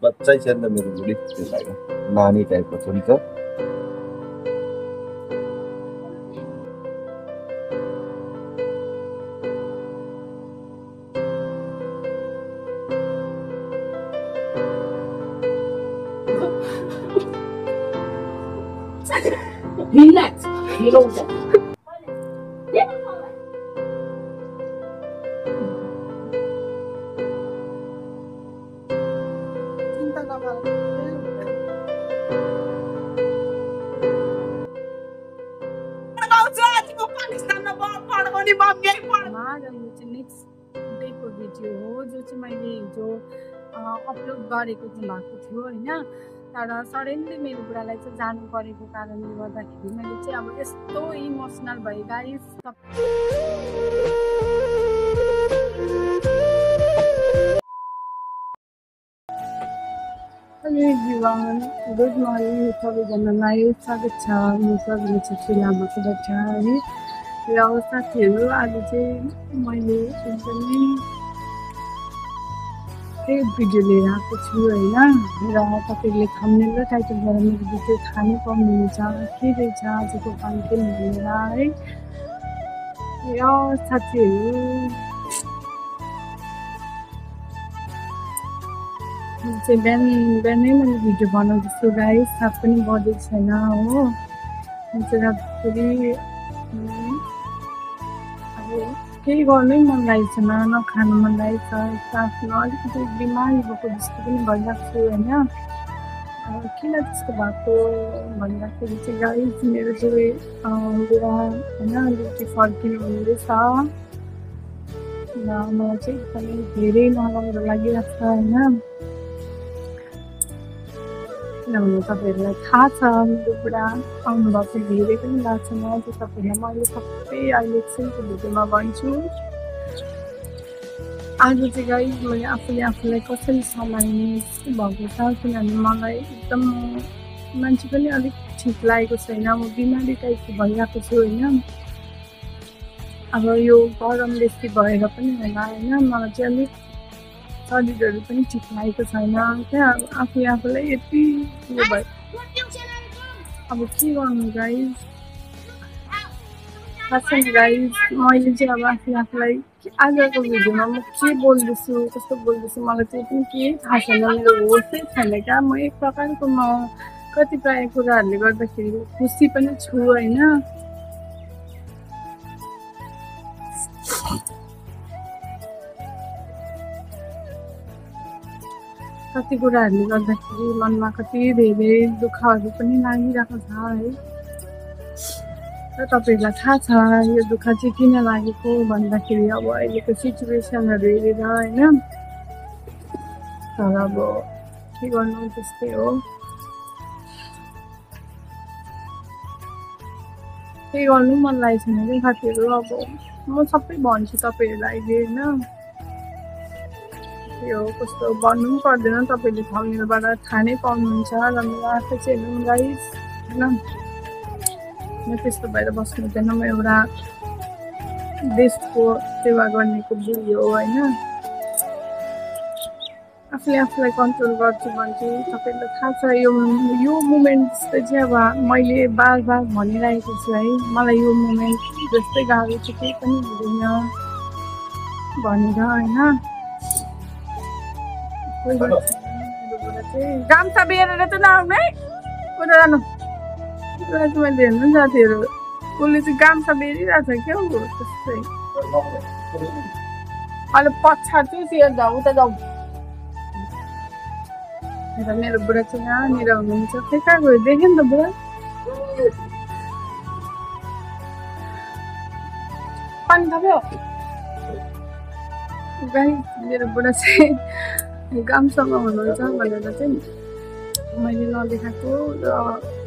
बच्चै छ नि त मेरो बुढी, त्यही लागि नानी टाइपको छ नि त। Relax. Relax. चिन्ता नगर नेक्स्ट डेको भिडियो हो जो चाहिँ मैले हिजो अपलोड गरेको चाहिँ भएको थियो होइन। तर सडनली मेरो बुढालाई चाहिँ जानु परेको कारणले गर्दाखेरि मैले चाहिँ अब यस्तो इमोसनल भएँ guys. Hello everyone, good morning सबैजनालाई स्वागत छ। म सबैले चाहिँ लामाकोबाट है। र साथीहरू आज चाहिँ मैले एकदमै केही भिडियो लिएर आएको छु होइन। र तपाईँले थम्बनेल र टाइटलबाट मेरो भिडियो थाहा नै पाउनुहुन्छ के रहेछ आजको कन्टेन्ट भनेर है। र साथीहरू चाहिँ बिहानै मैले भिडियो बनाउँदैछु गाइस, साथ पनि बजेको छैन हो। चाहिँ रातभरि अब केही गर्नै मन लागेको छैन, नखानु मन लागेको छ। आफ्नो अलिकति बिमारी भएको जस्तो पनि भइरहेको छु होइन। किन त्यस्तो भएको भन्दाखेरि चाहिँ गाइस मेरो चाहिँ बुढा होइन अलिकति फर्किनु हुँदैछ र मलाई चाहिँ एकदमै धेरै नराम्रो लागिरहेको छ होइन। किनभने तपाईँहरूलाई थाहा छ मेरो बुढा आउनुभएको धेरै पनि लाग्छ छैन। त्यो तपाईँहरूलाई मैले सबै अहिले एकछिनको भिडियोमा भन्छु। आज चाहिँ गाइस मैले आफूलाई कसरी सम्हाल्ने जस्तो भएको छ। किनभने मलाई एकदम मान्छे पनि अलिक ठिक लागेको छैन, म बिमारी टाइपको भइरहेको छु होइन। अब यो गरम बेसी भएर पनि होला होइन, मलाई चाहिँ अलिक शरीरहरू पनि ठिक लागेको छैन क्या। आफूलाई यति उयो भयो। अब के गर्नु गाइस, थाहा छैन गाइस। मैले चाहिँ अब आफूलाई आजको भिडियोमा म के बोल्दैछु कस्तो बोल्दैछु मलाई चाहिँ पनि केही थाहा छैन। मेरो होसै छैन क्या। म एक प्रकारको म कतिपय कुराहरूले गर्दाखेरि खुसी पनि छु होइन। कति कुराहरूले गर्दाखेरि मनमा कति धेरै दुःखहरू पनि लागिरहेको छ है। र तपाईँहरूलाई थाहा छ यो दुःख चाहिँ किन लागेको भन्दाखेरि अब अहिलेको सिचुएसनहरू हेरेर होइन। तर अब के गर्नु त्यस्तै हो। केही गर्नु मन लागेको छैन कि साथीहरू। अब म सबै भन्छु तपाईँहरूलाई होइन। यो कस्तो भन्नु पनि पर्दैन, तपाईँले थम्बनेलबाट थाहा नै पाउनुहुन्छ। र मेरो आफै चाहिँ गाइस होइन, म त्यस्तो भएर बस्नु हुँदैन। म एउटा देशको सेवा गर्नेको बुढी हो होइन। आफूलाई कन्ट्रोल गर्छु भन्छु। तपाईँलाई थाहा छ यो मुमेन्ट जस्तै चाहिँ अब मैले बार भनिरहेको छु है। मलाई यो मुमेन्ट जस्तै गाह्रो चाहिँ केही पनि हुँदैन भनेर होइन। गामछा बेरेर चाहिँ नआउनु है, उता जानु। उता चाहिँ मैले हेर्नु नि साथीहरू, उसले चाहिँ गामछा बेरिरहेको छ क्या हो त्यस्तै। अहिले पछाडि चाहिँ सियर जाऊ, उता जाऊ। मेरो बुढा चाहिँ यहाँनिर हुनुहुन्छ। खै कहाँ गयो देख्यो नि त बुढा। पानी थप्यो गाइस। मेरो बुढा चाहिँ गामसँग हुनुहुन्छ भनेर चाहिँ मैले नदेखाएको। र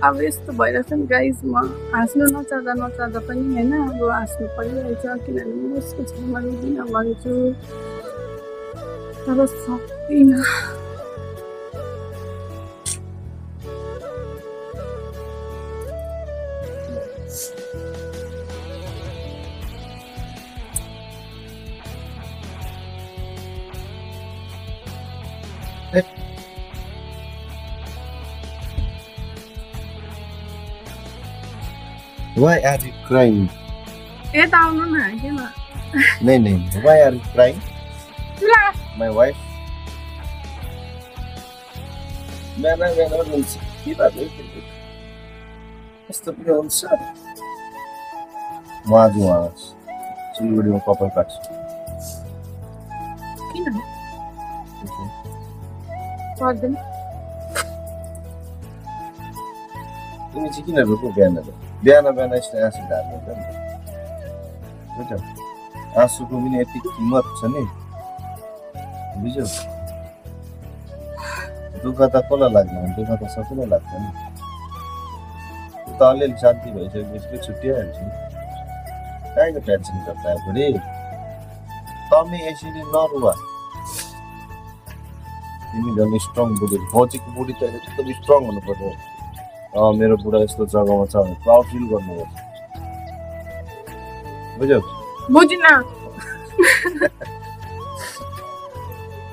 अब यस्तो भइरहेछ नि गाइस, म हाँस्नु नचाहँदा पनि होइन अब हाँस्नु परिरहेछ। किनभने म उसको छेउमा किन भन्छु तर सक्दिनँ। Why are you crying? यता आउनु न किन नहीं. Why are you crying? My wife. Mena हुन्छ के बात हो यस्तो पनि हुन्छ म आज वहाँ सिलगढीमा कपाल काट्छु किन पर्दैन तिमी चाहिँ किन रोक्नु बिहान यस्तो आँसु ढाल्नु त बुझ्यौ आँसुको पनि यति किमत छ नि बुझ्यौ दुःख त कसलाई लाग्दैन दुःख त सबैलाई लाग्छ नि त अलिअलि शान्ति भइसकेपछि छुट्टिहाल्छ नि काहीको टेन्सन गर्दा बुढी तमी यसरी नरुवा तिमी झन् स्ट्रङ बुढी फौजीको बुढी त एकदम स्ट्रङ हुनुपर्छ मेरो बुढा यस्तो जग्गामा छ भने प्राउड फिल गर्नुपर्छ बुझ्यौ बुझिन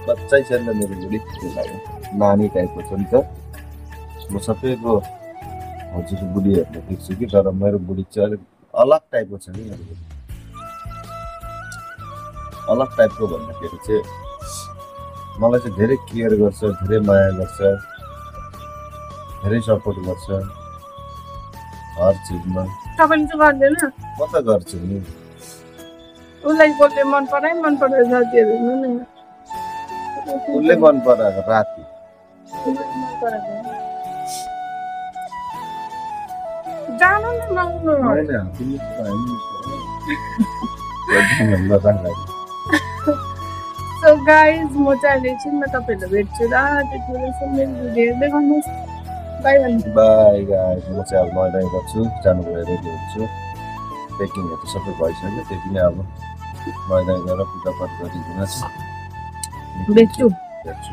बच्चै छैन मेरो बुढी त्यो लाग्यो नानी टाइपको छ नि त म सबैको हजुरको बुढीहरूले देख्छु कि तर मेरो बुढी चाहिँ अलिक अलग टाइपको छ नि मेरो बुढी अलग टाइपको भन्दाखेरि चाहिँ मलाई चाहिँ धेरै केयर गर्छ धेरै माया गर्छ धेरै सपोर्ट गर्छ हर चिजमा तपाईँले चाहिँ गर्दैन म त गर्छु नि उसलाई बोल्ने मन परायो साथीहरू हुनु नि उसले मन पराएको राति जानु न नआउनु सो गाइज म चाहिँ अहिले एकछिनमा तपाईँहरूलाई भेट्छु र त्यति बेला चाहिँ मेरो भिडियो हेर्दै गर्नुहोस् बाई भन्नु बाई गाइस म चाहिँ अब मैदान गर्छु जानुको लागि रेडी हुन्छु पेकिङहरू सबै भइसक्यो त्यति नै अब मैदान गएर पूजापाठ गरिदिनु भेट्छु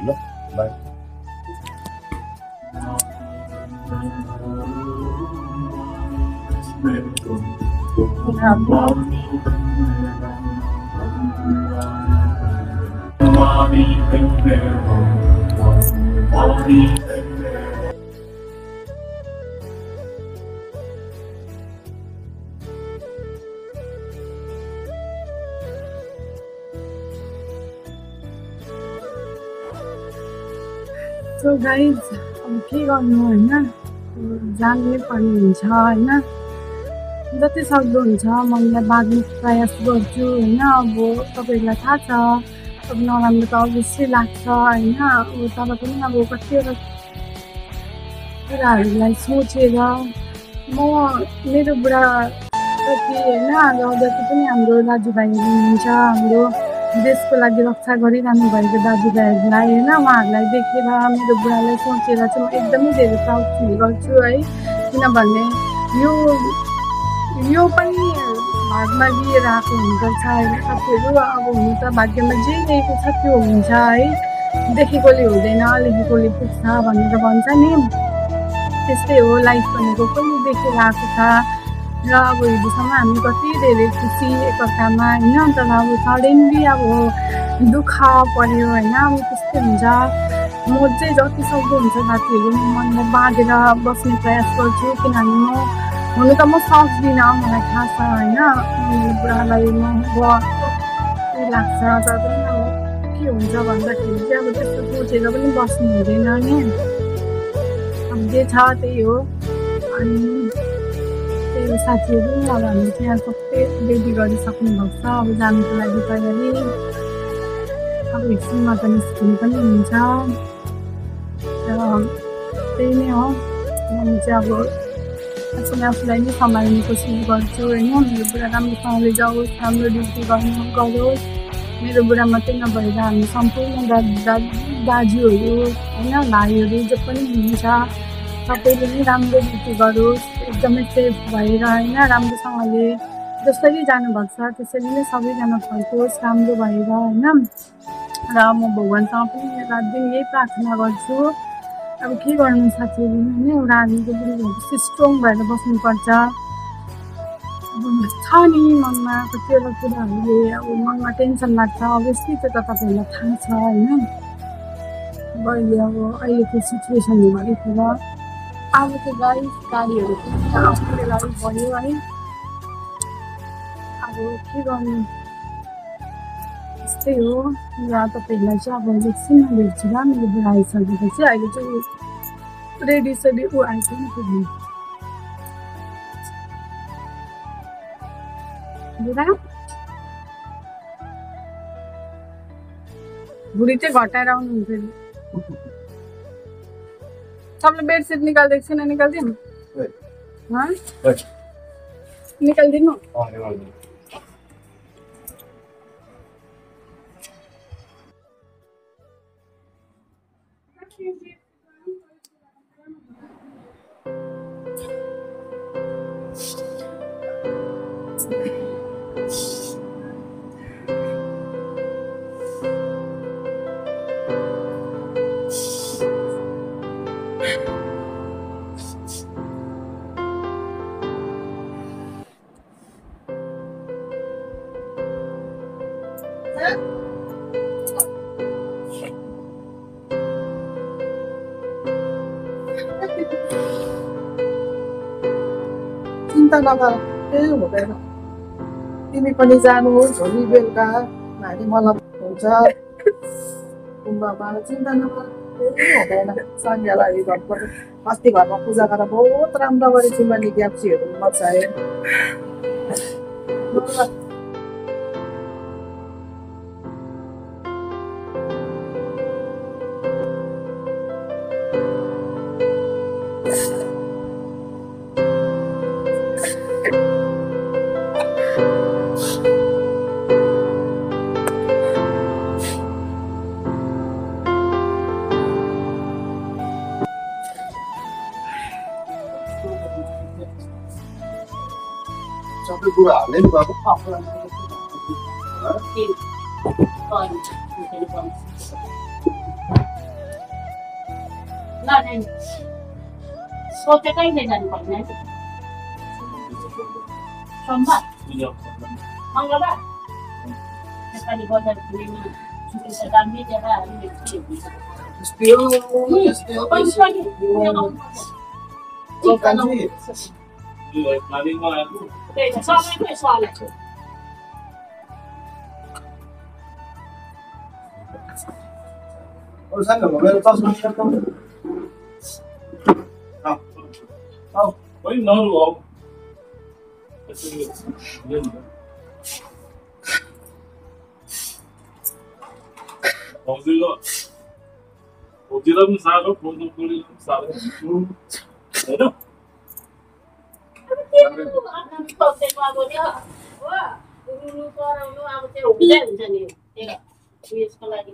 ल बाई सो गाइज अब के गर्नु होइन जानै पर्ने हुन्छ होइन जति सक्दो हुन्छ म यसलाई बाँध्ने प्रयास गर्छु होइन अब तपाईँहरूलाई थाहा छ अब नराम्रो त अभियसली लाग्छ होइन अब तर पनि अब कतिवटा कुराहरूलाई सोचेर म मेरो बुढाप्रति होइन र जति पनि हाम्रो दाजुभाइहरू हुनुहुन्छ हाम्रो देशको लागि रक्षा गरिरहनु भएको दाजुभाइहरूलाई होइन उहाँहरूलाई देखेर मेरो बुढालाई सोचेर चाहिँ म एकदमै धेरै प्राउड फिल गर्छु है किनभने यो पनि भागमा लिएर आएको हुनुपर्छ होइन साथीहरू अब हुनु त भाग्यमा जे लिएको छ त्यो हुन्छ है देखेकोले हुँदैन लेखेकोले पुग्छ भनेर भन्छ नि त्यस्तै हो लाइफ भनेको पनि देखेर आएको छ र अब हिजोसम्म हामी कति धेरै खुसी एकअर्कामा होइन तर अब सडनली अब दुःख पर्यो होइन अब त्यस्तै हुन्छ म चाहिँ जति सक्दो हुन्छ साथीहरू मनलाई बाँधेर बस्ने प्रयास गर्छु किनभने म हुनु त म सक्दिनँ मलाई थाहा छ होइन मेरो बुढालाई म लाग्छ तर पनि अब के हुन्छ भन्दाखेरि चाहिँ अब त्यस्तो सोचेर पनि बस्नु हुँदैन नि अब जे छ त्यही हो अनि साथीहरू अब हामी चाहिँ सबै रेडी गरिसक्नु भएको छ अब जानुको लागि तयारी अब एकछिनमा त निस्किनु पनि हुन्छ र त्यही नै हो म चाहिँ अब आफूलाई नै सम्हाल्ने कोसिस गर्छु होइन मेरो बुढा राम्रोसँगले जाओस् राम्रो ड्युटी गरोस् मेरो बुढा मात्रै नभएर हामी सम्पूर्ण दाजुहरू होइन भाइहरू जो पनि हुनुहुन्छ सबैले नै राम्रो ड्युटी गरोस् एकदमै सेफ भएर होइन राम्रोसँगले जसरी जानुभएको छ त्यसरी नै सबैजना फर्कोस् राम्रो भएर होइन र म भगवान्सँग पनि रात दिन यही प्रार्थना गर्छु अब के गर्नु साथीहरू होइन एउटा आर्मीको पनि भएपछि स्ट्रङ भएर बस्नुपर्छ अब छ नि मनमा कतिवटा कुराहरूले अब मनमा टेन्सन लाग्छ अभियसली त्यो त तपाईँहरूलाई थाहा छ होइन अब अहिले अब अहिलेको सिचुएसन भएकोले अब त गाडीहरू पनि आउने बेलामै भयो है। अब के गर्नु, त्यस्तै हो। यहाँ तपाईँहरूलाई चाहिँ अब एकछिनमा भेट्छु ल, मेरो बुढा आइसकेपछि। अहिले चाहिँ रेडी सेडी ऊ आइसक्यो नि पुग्नु। बुढा बुढी चाहिँ घटाएर आउनुहुन्छ नि। सबले बेडसिट निकालिदिएको छैन, निकालिदिनु? निकालिदिनु। चिन्ता नगर, केही हुँदैन। तिमी पनि जानुहोस् भोलि बेलुका नानी मलाई हुन्छ गुम्बामा। चिन्ता नगर, केही हुँदैन। सन्ध्यालाई घरबाट अस्ति घरमा पूजा गरेर बहुत राम्रो गरी तिमीले ग्याप्सीहरू मचायो। सबै कुरा हाल्दै नि बाबु। सोचेकै जानुपर्ने सोमबार मङ्गलबार नेपाली बजार खुलेमा छुट्टी दामी जग्गाहरू सबैकै सवाल छ। मेरो चस्मा पनि साह्रो पनि साह्रो होइन। अब त्यो हुँदै हुन्छ नि उयसको लागि।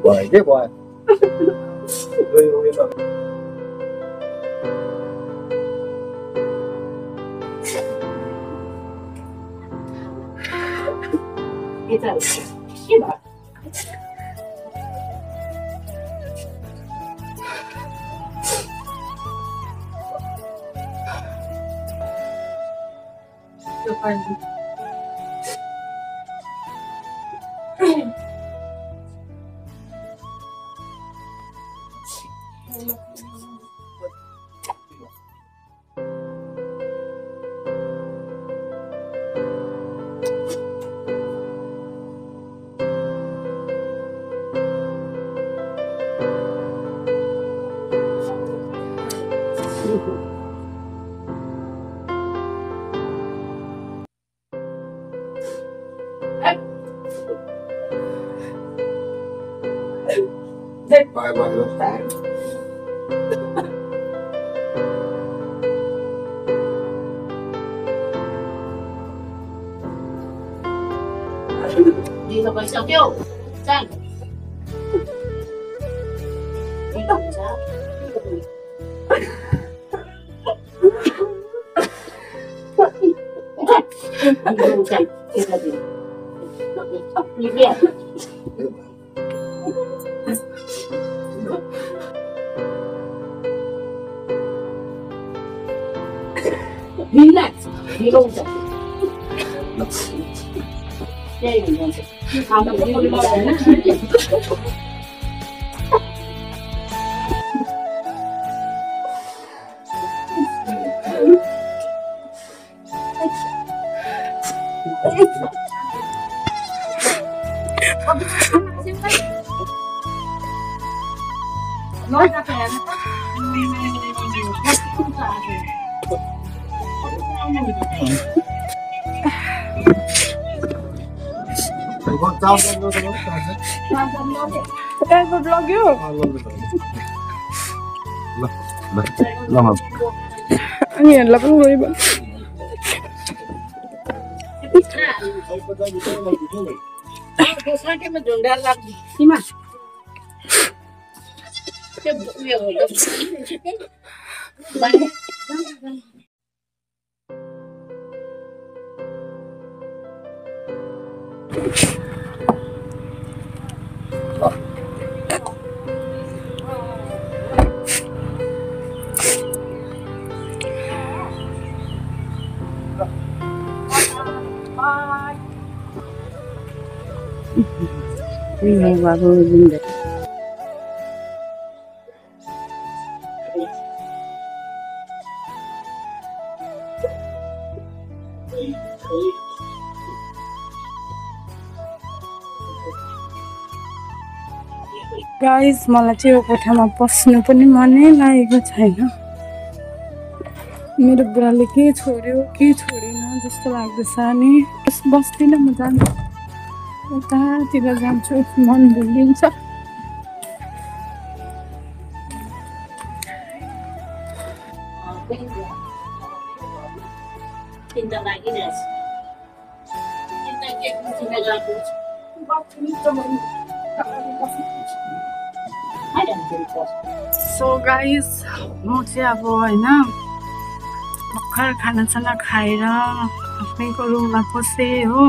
भयो के भयो। के भयो? Bye bye. Đi rồi phải sao kêu Trang đi đồng giá đi đồng chạy kia là gì Relax, relax. Đây mình không được đi đâu. Nói ra phải Ever vlog you? Anh nhìn là con người bạn. Cái sao cái mình đường đa làm gì mà cái bộ nhiều rồi đó. Ini baru bunda. Guys मलाई चाहिँ यो कोठामा पस्नु पनि मनै लागेको छैन। मेरो बुढाले के छोड्यो के छोडेन जस्तो लाग्दैछ नि। बस्दिनँ म जान्छु, उतातिर जान्छु, मन भुलिन्छ। Tinta lagi Nes. Tinta kayak tinta lagu. Ada cerita. So guys म चाहिँ अब होइन भर्खर खानासाना खाएर आफ्नैको रुममा पसेँ हो।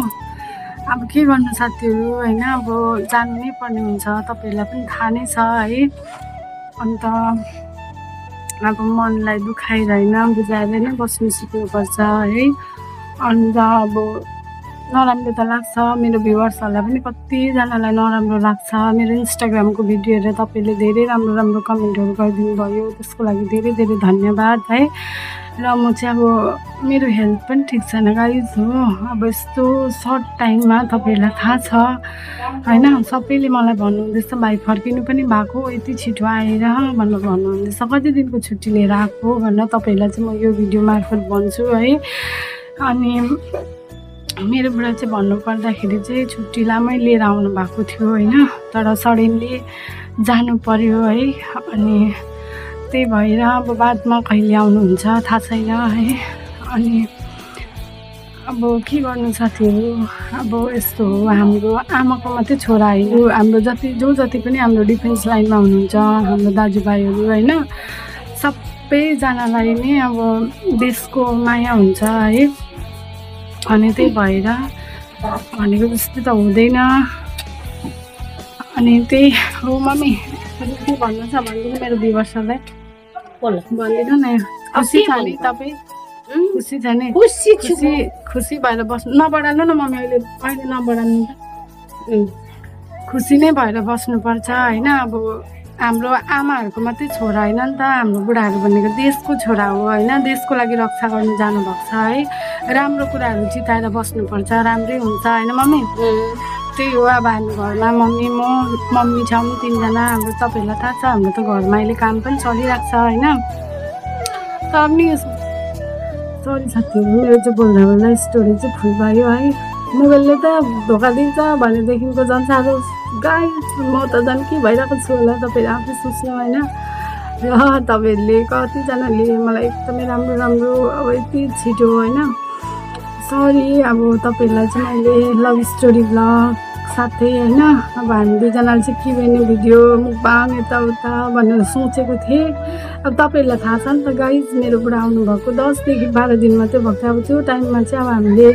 अब के गर्नु साथीहरू होइन, अब जानु नै पर्ने हुन्छ, तपाईँहरूलाई पनि थाहा नै छ है। अन्त अब मनलाई दुखाइरहेन बुझाएर नै बस्नु सिक्नुपर्छ है। अन्त अब नराम्रो त लाग्छ, मेरो भ्युवर्सहरूलाई पनि कतिजनालाई नराम्रो लाग्छ। मेरो इन्स्टाग्रामको भिडियो हेरेर तपाईँले धेरै राम्रो राम्रो कमेन्टहरू गरिदिनु भयो, त्यसको लागि धेरै धेरै धन्यवाद है। र म चाहिँ अब मेरो हेल्थ पनि ठिक छैन गाइज हो। अब यस्तो सर्ट टाइममा तपाईँहरूलाई थाहा छ होइन, सबैले मलाई भन्नुहुँदैछ भाइ फर्किनु पनि भएको, यति छिटो आएर भनेर भन्नुहुँदैछ, कति दिनको छुट्टी लिएर आएको भनेर तपाईँहरूलाई चाहिँ म यो भिडियो मार्फत भन्छु है। अनि मेरो बुढा चाहिँ भन्नुपर्दाखेरि चाहिँ छुट्टी लामै लिएर आउनु भएको थियो होइन, तर सडनली जानु पर्यो है। अनि त्यही भएर अब बादमा कहिले आउनुहुन्छ थाहा छैन है। अनि अब के गर्नु साथीहरू, अब यस्तो हो, हाम्रो आमाको मात्रै छोरा होइन, हाम्रो जति पनि हाम्रो डिफेन्स लाइनमा हुनुहुन्छ हाम्रो दाजुभाइहरू होइन, सबैजनालाई नै अब देशको माया हुन्छ है। अनि त्यही भएर भनेको जस्तो त हुँदैन। अनि त्यही हो मम्मी, के भन्नु छ भनिदिनु मेरो भ्युवर्सहरूलाई, भनिदिनु न। खुसी छ नि तपाईँ? खुसी छ नि? खुसी भएर बस्नु, नबढाल्नु न मम्मी, अहिले नबढाल्नु त। खुसी नै भएर बस्नुपर्छ होइन। अब हाम्रो आमाहरूको मात्रै छोरा होइन नि त, हाम्रो बुढाहरू भनेको देशको छोरा हो होइन, देशको लागि रक्षा गर्नु जानुभएको छ है। राम्रो कुराहरू चिताएर बस्नुपर्छ, राम्रै हुन्छ होइन मम्मी? त्यही हो। अब हामी घरमा मम्मी छौँ तिनजना, हाम्रो तपाईँहरूलाई थाहा छ हाम्रो त घरमा अहिले काम पनि चलिरहेको छ होइन। तर पनि सरी साथीहरू, मेरो चाहिँ बोल्दा बोल्दा स्टोरी चाहिँ फुल भयो है। मोबाइलले त धोका दिन्छ भनेदेखिको झन् साह्रो गाई, म त झन् के भइरहेको छु होला तपाईँहरू आफै सोच्नु होइन। र तपाईँहरूले कतिजनाले मलाई एकदमै राम्रो राम्रो अब यति छिटो होइन, सरी अब तपाईँहरूलाई चाहिँ मैले लभ स्टोरी भ्लग साथै होइन, अब हामी दुईजनाले चाहिँ के गर्ने भिडियो मुखबाङ यताउता भनेर सोचेको थिएँ। अब तपाईँहरूलाई थाहा छ नि त गाइज, मेरो बुढा आउनुभएको 10 देखि 12 दिन मात्रै भएको थियो। अब त्यो टाइममा चाहिँ अब हामीले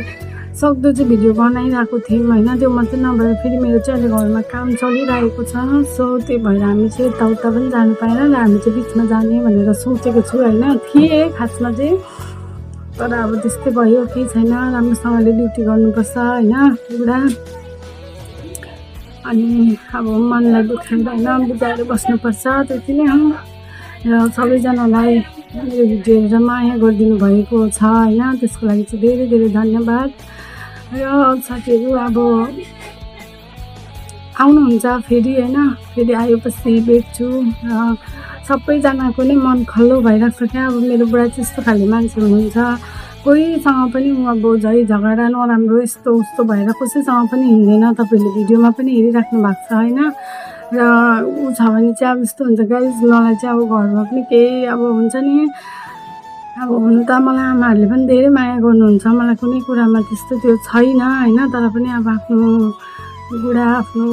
सक्दो चाहिँ भिडियो बनाइरहेको थियौँ होइन। त्यो मात्रै नभएर फेरि मेरो चाहिँ अहिले घरमा काम चलिरहेको छ। सो त्यही भएर हामी चाहिँ यताउता पनि जानु पाएन र हामी चाहिँ बिचमा जाने भनेर सोचेको छु होइन। थिएँ खासमा चाहिँ, तर अब त्यस्तै भयो, केही छैन, राम्रोसँगले ड्युटी गर्नुपर्छ होइन बुढा। अनि अब मनलाई दुखाएर होइन बुझाएर बस्नुपर्छ, त्यति नै हो। र सबैजनालाई मेरो भिडियो हेरेर माया गरिदिनु भएको छ होइन, त्यसको लागि चाहिँ धेरै धेरै धन्यवाद। र साथीहरू अब आउनुहुन्छ फेरि होइन, फेरि आएपछि भेट्छु। र सबैजनाको नै मन खल्लो भइरहेको छ क्या। अब मेरो बुढा चाहिँ यस्तो खाले मान्छे हुनुहुन्छ, कोहीसँग पनि अब झै झगडा नराम्रो यस्तो उस्तो भएर कसैसँग पनि हिँड्दैन। तपाईँहरूले भिडियोमा पनि हेरिराख्नु भएको छ होइन। र ऊ छ भने चाहिँ अब यस्तो हुन्छ गाइज, मलाई चाहिँ अब घरमा पनि केही अब हुन्छ नि, अब हुनु त मलाई आमाहरूले पनि धेरै माया गर्नुहुन्छ, मलाई कुनै कुरामा त्यस्तो त्यो छैन होइन। तर पनि अब आफ्नो बुढा आफ्नो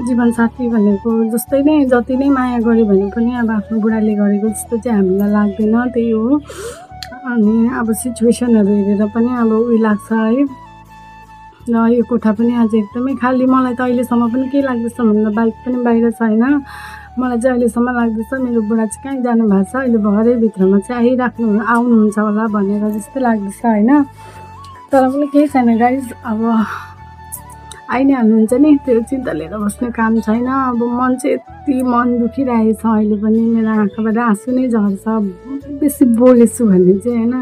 जीवनसाथी भनेको जस्तै नै, जति नै माया गऱ्यो भने पनि अब आफ्नो बुढाले गरेको जस्तो चाहिँ हामीलाई लाग्दैन, त्यही हो। अनि अब सिचुएसनहरू हेरेर पनि अब उयो लाग्छ है। र यो कोठा पनि आज एकदमै खाली, मलाई त अहिलेसम्म पनि के लाग्दैछ भन्दा बाइक पनि बाहिर छैन। मलाई चाहिँ अहिलेसम्म लाग्दैछ मेरो बुढा चाहिँ कहीँ जानुभएको छ, अहिले भरे भित्रमा चाहिँ आउनुहुन्छ होला भनेर जस्तै लाग्दैछ होइन। तर पनि केही छैन गाइज, अब आइ नै हाल्नुहुन्छ नि, त्यो चिन्ता लिएर बस्ने काम छैन। अब मन चाहिँ यति मन दुखिरहेछ अहिले पनि, मेरो आँखाबाट आँसु नै झर्छ बेसी बोलेछु भने चाहिँ होइन।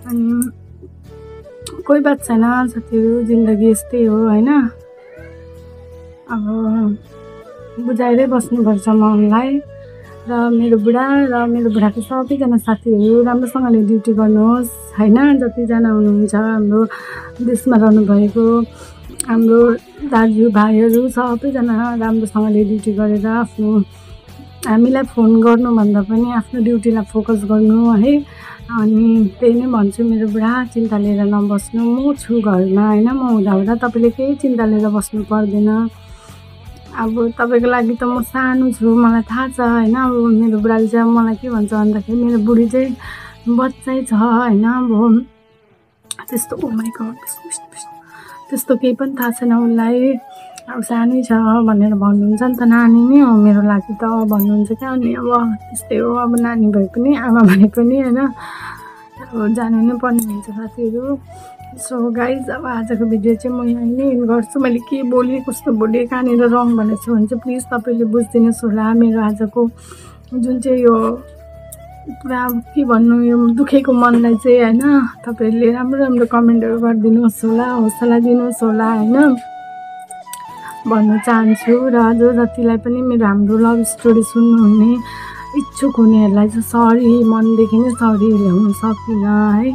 अनि कोही बात छैन साथीहरू, जिन्दगी यस्तै हो होइन। अब बुझाएरै बस्नुपर्छ मनलाई। र मेरो बुढाको सबैजना साथीहरू राम्रोसँगले ड्युटी गर्नुहोस् होइन। जतिजना हुनुहुन्छ हाम्रो देशमा रहनुभएको हाम्रो दाजुभाइहरू सबैजना राम्रोसँगले ड्युटी गरेर आफ्नो हामीलाई फोन गर्नुभन्दा पनि आफ्नो ड्युटीलाई फोकस गर्नु है। अनि त्यही नै भन्छु, मेरो बुढा चिन्ता लिएर नबस्नु, म छु घरमा होइन। म हुँदा तपाईँले केही चिन्ता लिएर बस्नु पर्दैन। अब तपाईँको लागि त म सानो छु, मलाई थाहा छ होइन। अब मेरो बुढाले चाहिँ मलाई के भन्छ भन्दाखेरि मेरो बुढी चाहिँ बच्चै छ होइन। अब त्यस्तो ओ माइ गड त्यस्तो केही पनि थाहा छैन उसलाई, अब सानै छ भनेर भन्नुहुन्छ नि त, नानी नै हो मेरो लागि त भन्नुहुन्छ क्या। अनि अब त्यस्तै हो, अब नानी भए पनि आमा भए पनि होइन, अब जानु नै पर्ने हुन्छ साथीहरू। सो गाइज अब आजको भिडियो चाहिँ म यहीँ नै एन्ड गर्छु। मैले के बोलेँ कस्तो बोलेँ कहाँनिर रङ भनेको छु भने चाहिँ प्लिज तपाईँले बुझिदिनुहोस् होला। मेरो आजको जुन चाहिँ यो पुरा के भन्नु, यो दुखेको मनलाई चाहिँ होइन, तपाईँहरूले राम्रो राम्रो कमेन्टहरू गरिदिनुहोस् होला, हौसला दिनुहोस् होला होइन भन्न चाहन्छु। र जो जतिलाई पनि मेरो हाम्रो लभ स्टोरी सुन्नुहुने इच्छुक हुनेहरूलाई चाहिँ सरी, मनदेखि नै सरी ल्याउन सकिनँ है।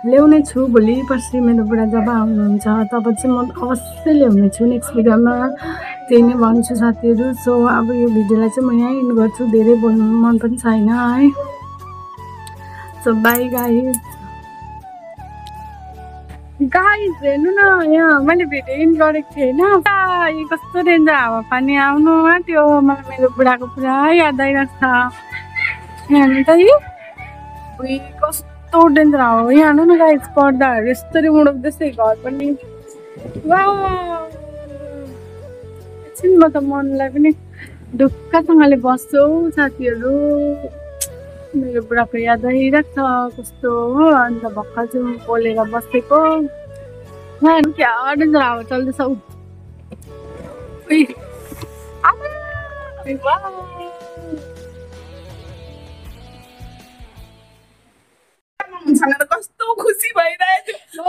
ल्याउने छु भोलि पर्सि मेरो बुढा जब आउनुहुन्छ तब चाहिँ म अवश्य ल्याउने छु नेक्स्ट भिडियोमा, त्यही नै भन्छु साथीहरू। सो अब यो भिडियोलाई चाहिँ म यहीँ एन्ड गर्छु, धेरै बोल्नु मन पनि छैन है। So by guys. हेर्नु न, यहाँ मैले भिडियो एन्ड गरेको थिएँ होइन, यो कस्तो डेन्जर हावापानी आउनु आँट्यो, मलाई मेरो बुढाको पुरा याद आइरहेको छ। हेर्नु त यी कस्तो डेन्जर हावा, यहाँ हेर्नु न गाइज, पर्दाहरू यस्तरी उडाउँदैछ घर पनि। एकछिन म त मनलाई पनि ढुक्कसँगले बस्छु साथीहरू, मेरो बुढाको याद आइरहेको छ कस्तो हो। अन्त भर्खर चाहिँ बोलेर बसेको, क्या डेन्जर हावा चल्दैछ। कस्तो खुसी भइरहेको थियो,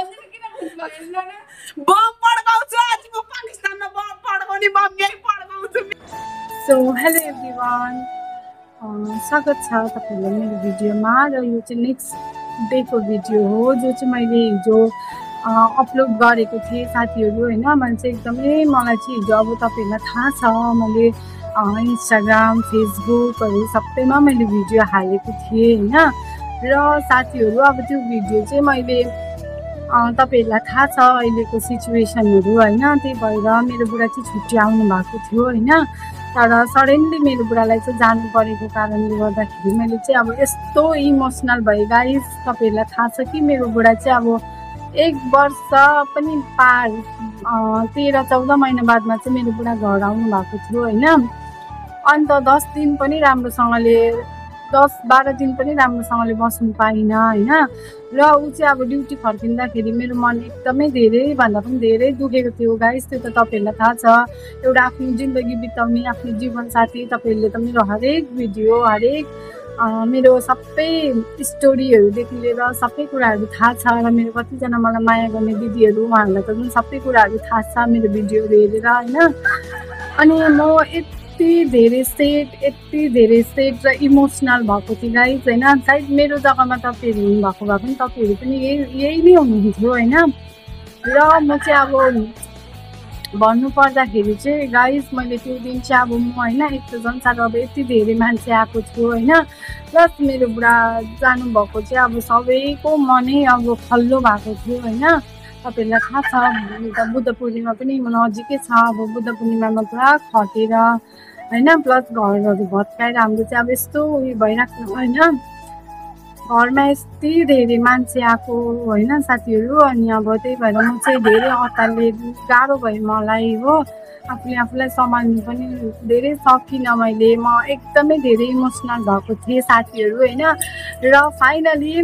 बम पड्काउँछु आज म पाकिस्तानमा, बम पड्काउने बम यहीँ पड्काउँछु। सो हेलो एभ्रिवान, स्वागत छ तपाईँहरूलाई मेरो भिडियोमा। र यो चाहिँ नेक्स्ट डेको भिडियो हो जो चाहिँ मैले हिजो अपलोड गरेको थिएँ साथीहरू होइन। मैले चाहिँ एकदमै मलाई चाहिँ हिजो अब तपाईँहरूलाई थाहा छ मैले इन्स्टाग्राम फेसबुकहरू सबैमा मैले भिडियो हालेको थिएँ होइन। र साथीहरू अब त्यो भिडियो चाहिँ मैले तपाईँहरूलाई थाहा छ अहिलेको सिचुएसनहरू होइन, त्यही भएर मेरो बुढा चाहिँ छुट्टी आउनु भएको थियो होइन। तर सडनली मेरो बुढालाई चाहिँ जानु परेको कारणले गर्दाखेरि मैले चाहिँ अब यस्तो इमोसनल भएँ गाइस। तपाईँहरूलाई थाहा छ कि मेरो बुढा चाहिँ अब 1 वर्ष पनि पार 13-14 महिना बादमा चाहिँ मेरो बुढा घर आउनु भएको थियो होइन। अन्त 10 दिन पनि राम्रोसँगले 10-12 दिन पनि राम्रोसँगले बस्नु पाइनँ होइन। र ऊ चाहिँ अब ड्युटी फर्किँदाखेरि मेरो मन एकदमै धेरैभन्दा पनि धेरै दुखेको थियो गाइस। त्यो त तपाईँहरूलाई थाहा छ, एउटा आफ्नो जिन्दगी बिताउने आफ्नो जीवनसाथी, तपाईँहरूले त मेरो हरेक भिडियो हरेक मेरो सबै स्टोरीहरूदेखि लिएर सबै कुराहरू थाहा छ। र मेरो कतिजना मलाई माया गर्ने दिदीहरू उहाँहरूलाई त पनि सबै कुराहरू थाहा छ मेरो भिडियोहरू हेरेर होइन। अनि म यति धेरै सेड र इमोसनल भएको थिएँ गाइस होइन। सायद मेरो जग्गामा तपाईँहरू हुनुभएको भए पनि तपाईँहरू पनि यही नै हुनुहुन्थ्यो होइन। र म चाहिँ अब भन्नु पर्दाखेरि चाहिँ गाइस मैले त्यो दिन चाहिँ अब म होइन एक त झन् साह्रो अब यति धेरै मान्छे आएको थियो होइन। प्लस मेरो बुढा जानुभएको चाहिँ अब सबैको मनै अब खल्लो भएको थियो होइन। तपाईँहरूलाई थाहा छ बुद्ध पूर्णिमा पनि नजिकै छ। अब बुद्ध पूर्णिमामा पुरा खटेर होइन प्लस घरहरू भत्काएर हाम्रो चाहिँ अब यस्तो उयो भइरहेको होइन। घरमा यति धेरै मान्छे आएको होइन साथीहरू। अनि अब त्यही भएर म चाहिँ धेरै अत्तालिए, गाह्रो भयो मलाई हो। आफूलाई सम्हाल्नु पनि धेरै सकिनँ मैले। म एकदमै धेरै इमोसनल भएको थिएँ साथीहरू होइन। र फाइनली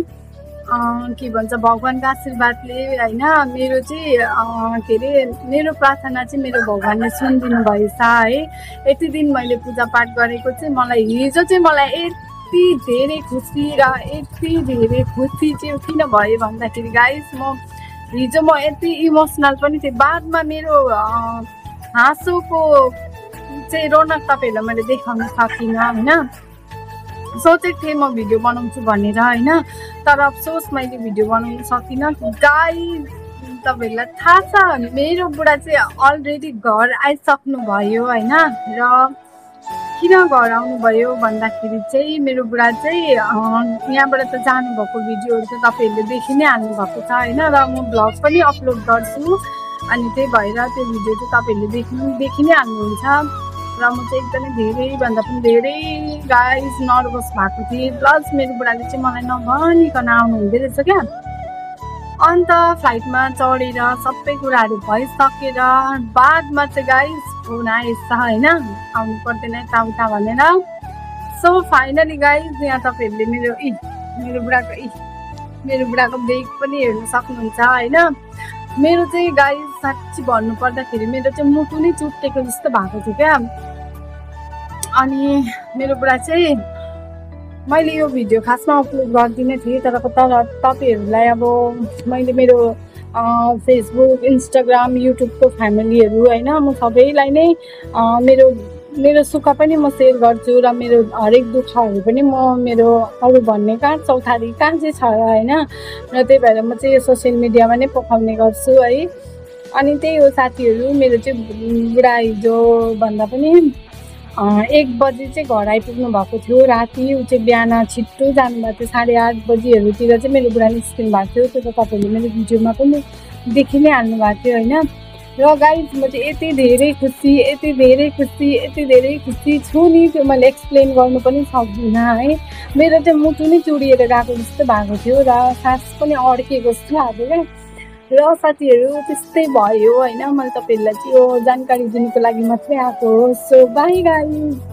के भन्छ भगवान्को आशीर्वादले होइन मेरो चाहिँ के अरे मेरो प्रार्थना चाहिँ मेरो भगवान्ले सुनिदिनु भएछ है। यति दिन मैले पूजापाठ गरेको चाहिँ मलाई हिजो चाहिँ मलाई यति धेरै खुसी र यति धेरै खुसी चाहिँ किन भयो भन्दाखेरि गाइस हिजो म यति इमोसनल पनि थिएँ। बादमा मेरो हाँसोको चाहिँ रौनक तपाईँहरूलाई मैले देखाउन सकिनँ होइन। सोचेको थिएँ म भिडियो बनाउँछु भनेर होइन, तर अफसोस मैले भिडियो बनाउन सकिनँ गाइस। तपाईँहरूलाई थाहा छ मेरो बुढा चाहिँ अलरेडी घर आइसक्नु भयो होइन। र किन घर आउनुभयो भन्दाखेरि चाहिँ मेरो बुढा चाहिँ यहाँबाट त जानुभएको भिडियोहरू त तपाईँहरूले देखि नै हाल्नु भएको छ होइन। र म भ्लग पनि अपलोड गर्छु अनि त्यही भएर त्यो भिडियो चाहिँ तपाईँहरूले देखि नै हाल्नुहुन्छ। र म चाहिँ एकदमै धेरैभन्दा पनि धेरै गाइस नर्भस भएको थिएँ। प्लस मेरो बुढाले चाहिँ मलाई नभनिकन आउनु हुँदै रहेछ क्या। अन्त फ्लाइटमा चढेर सबै कुराहरू भइसकेर बादमा चाहिँ गाइस फोन आएछ होइन, आउनु पर्दैन यताउता भनेर। सो फाइनली गाइस यहाँ तपाईँहरूले मेरो बुढाको बेग पनि हेर्न सक्नुहुन्छ होइन। मेरो चाहिँ गाइस साँच्ची भन्नु पर्दाखेरि मेरो चाहिँ मुटु नै चुट्टेको जस्तो भएको थियो क्या। अनि मेरो बुढा चाहिँ मैले यो भिडियो खासमा अपलोड गर्दिनँ थिएँ, तर तपाईँहरूलाई अब मैले मेरो फेसबुक इन्स्टाग्राम युट्युबको फ्यामिलीहरू होइन म सबैलाई नै मेरो सुख पनि म सेयर गर्छु र मेरो हरेक दुःखहरू पनि म मेरो अरू भन्ने कहाँ चौथारी कहाँ चाहिँ छ होइन। र त्यही भएर म चाहिँ यो सोसियल मिडियामा नै पठाउने गर्छु है। अनि त्यही हो साथीहरू मेरो चाहिँ बुढा हिजो भन्दा पनि 1 बजी चाहिँ घर आइपुग्नु भएको थियो राति। ऊ चाहिँ बिहान छिट्टो जानुभएको थियो 8:30 बजीहरूतिर चाहिँ मेरो बुढा निस्किनु भएको थियो। त्यो त तपाईँहरूले मेरो भिडियोमा पनि देखि नै हाल्नु भएको थियो होइन। र गाइस म चाहिँ यति धेरै खुसी छु नि त्यो मैले एक्सप्लेन गर्नु पनि सक्दिनँ है। मेरो चाहिँ मुटु नै चुडिएर गएको जस्तो भएको थियो र सास पनि अड्केको जस्तो भएको क्या। र साथीहरू त्यस्तै भयो होइन। मैले तपाईँहरूलाई चाहिँ यो जानकारी दिनुको लागि मात्रै आएको हो। So by guys.